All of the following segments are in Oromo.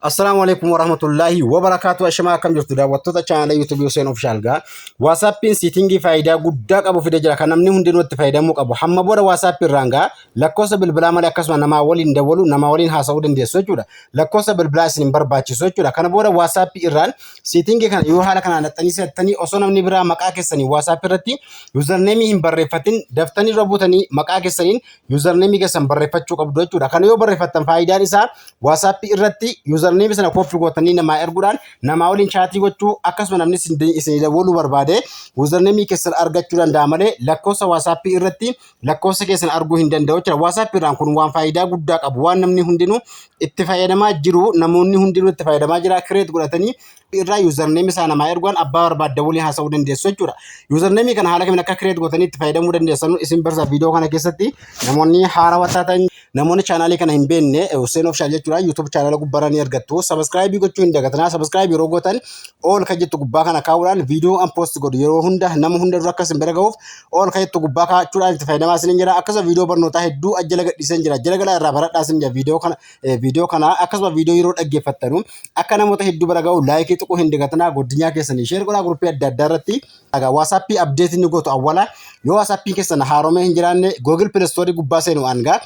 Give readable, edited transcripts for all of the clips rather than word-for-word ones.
Assalaamu alaikum warahmatullaahi wabarakaatu. Ashamaa, akkam jirtu daawwattoota chaanala YouTube Hussein Official? Gaa WhatsAppiin setting faayidaa guddaa qabu fide jira, kan namni hundinuu itti fayyadamuu qabu. Hamma booda WhatsApp irraan gaa lakkoofsa bilbilaa malee akkasuma namaa waliin dawwalu, namaa waliin haasa'uu dandeessu jechuudha. Lakkoofsa bilbilaa isin hin barbaachisu jechuudha. Kana booda WhatsApp irraan setting kana yoo haala kanaan dhaxxanii seettanii, osoo namni biraa maqaa keessanii WhatsApp irratti username hin barreeffatin, daftanii dura buutanii maqaa keessaniin username keessan barreeffachuu qabdu jechuudha. Kana yoo barreeffattan, faayidaan isaa WhatsApp irratti username sana copy gootanii namaa erguudhaan namaa waliin chat gochuu, akkasuma namni isin dawwaluu barbaade username keessan argachuu danda'a malee lakkoofsa WhatsApp irratti lakkoofsa keessan arguu hin danda'u jechuudha. WhatsApp irraan kun waan faayidaa guddaa qabu, waan namni hundinuu itti fayyadamaa jiru, namoonni hundinuu itti fayyadamaa jira. Create godhatanii irraa username isaa namaa erguudhaan abbaa barbaadda waliin haasa'uu dandeessu jechuudha. Username kana haala kamiin akka create gootanii itti fayyadamuu dandeessan isin barsa viidiyoo kana keessatti. Namoonni haarawaa taatan, namoonni chaanaalii kana hin beekne, Hussein Official jechuudha, YouTube chaanaala gubbaarra ni argattu. Subscribe gochuu hin dagatinaa. Subscribe yeroo gootan all kan jettu gubbaa kana kaa'uudhaan viidiyoo an post godhu yeroo hunda nama hunda dura akka isin bira gahuuf all kan jettu gubbaa kaa'achuudhaan itti fayyadamaa isin jira. Akkasuma viidiyoo barnootaa hedduu ajjala gadhiisan jira. Jala galaa irraa baradhaa isin jira. Viidiyoo kana akkasuma viidiyoo yeroo dhaggeeffattanu akka namoota hedduu bira gahu like tuquu hin dagatinaa. Guddinyaa keessanii share godhaa group adda addaa irratti. WhatsApp update inni gootu awwala yoo WhatsApp keessan haaromee hin jiraanne, Google Play Store gubbaa seenu anga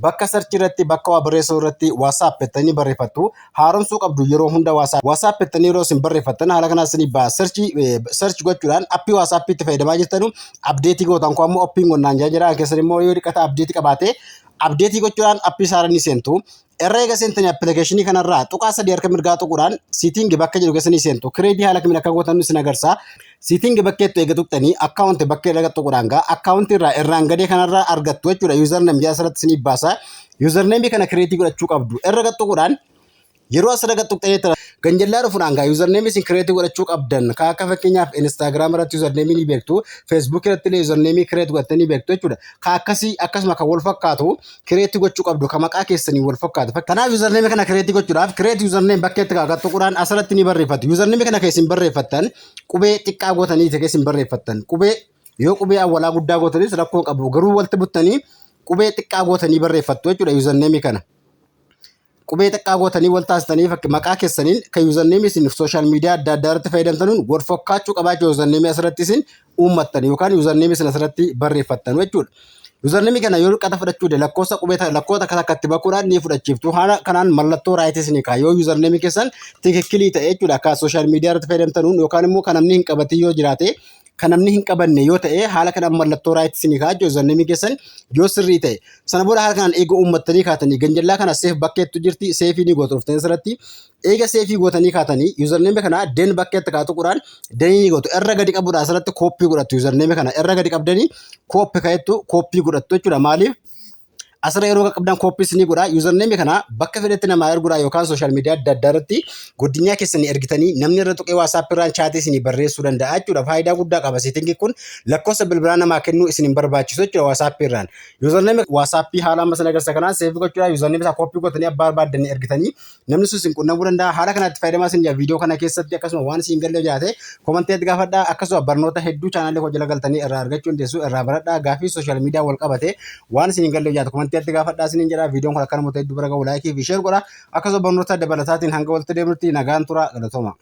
bakka search irratti, bakka waa barreessuu irratti WhatsApp jettanii barreeffattu. Haaromsuu qabdu yeroo hunda WhatsApp. WhatsApp jettanii yeroo isin barreeffattan haala kanaa isinii ba'a. Search gochuudhaan app WhatsApp itti fayyadamaa jirtanu update gootan. Kun ammoo appiin qonnaan jira keessan immoo yoo dhiqata update qabaate, update gochuudhaan app isaa ni seentu. Irra eega seentanii application kanarraa tuqaa sadii harka mirgaa tuquudhaan setting bakka jedhu keessa ni seentu. Create haala kamiin akka gootan isin agarsiisa. Setting bakkeettu eega tuqxanii, account bakkee irra tuquudhaan gaa account irraa irraan gadee kanarraa argattu jechuudha. Username jala asirratti isinii baasa. Username kana create godhachuu qabdu. Irra tuquudhaan yeroo asirra tuqxanii ganjallaa dhufuudhaan gaa username isin create godhachuu qabdan ka akka fakkeenyaaf Instagram irratti username ni beektu, Facebook irratti illee username create godhatanii beektu jechuudha. Ka akkasii akkasuma kan wal fakkaatu create gochuu qabdu, ka maqaa keessanii wal fakkaatu. Kanaaf username kana create gochuudhaaf create username bakkeetti gaa tuquudhaan asirratti ni barreeffatu. Username kana keessin barreeffattan qubee xiqqaa gootanii keessin barreeffattan. Qubee yoo qubee awwalaa guddaa gootanis rakkoo qabu, garuu walitti buttanii qubee xiqqaa gootanii barreeffattu jechuudha username kana. Qubee xiqqaa gootanii wal taasisanii maqaa keessaniin kan username isin social media adda addaa irratti fayyadamtanuun wal fakkaachuu qabaachuu username asirratti isin uummattan yookaan username isin asirratti barreeffattan jechuudha. Username kana yoo dhiqata fudhachuu de lakkoofsa qubee lakkoota akka takkatti bakuudhaan ni fudhachiiftu. Haala kanaan mallattoo right isinii kaa yoo username keessan tikikilii ta'e jechuudha. Akka social media irratti fayyadamtanuun yookaan immoo kan namni hin qabatin yoo jiraate, kan namni hin qabanne yoo ta'e, haala kanaan mallattoo right isinii kaa jechuudha username keessan yoo sirrii ta'e. Sana booda haala kanaan eega uummattanii kaatanii, ganjallaa kana save bakkeettu jirti, save ni gootu dhuftanii asirratti. Eega save gootanii kaatanii, username kana done bakkeetti kaa tuquudhaan done ni gootu. Irra gadi qabuudhaan asirratti copy godhattu. Username kana irra gadi qabdanii copy ka'ettu copy godhattu jechuudha. Maaliif? Asirra yeroo qabdan copy isinii godha. Username kana bakka fedhetti namaa erguudha yookaan social media adda addaa irratti guddinyaa keessanii ergitanii namni irra tuqee WhatsApp irraan chat isinii barreessuu danda'a jechuudha. Faayidaa guddaa qaba. Setting kun lakkoofsa bilbilaa namaa kennuu isin hin barbaachisu jechuudha WhatsApp irraan. Username WhatsApp haala amma sana agarsiisa kanaan save gochuudha. Username isaa copy gootanii abbaa barbaaddanii ergitanii namni sun isin qunnamuu danda'a. Haala kanatti fayyadamaa isin jira viidiyoo kana keessatti. Akkasuma waan isin galle jiraate comment gaafadhaa. Akkasuma barnoota hedduu chaanaalii koo jala galtanii irraa argachuu dandeessu, irraa baradhaa. Gaaffii social media wal qabate waan isin galle jiraate comment gaafadhaa isiniin jedha. Viidiyoon kun akka namoota hedduu bira gahu like fi share godha. Akkasuma barnoota dabalataatiin hanga walitti deemnutti nagaan tura, galatooma.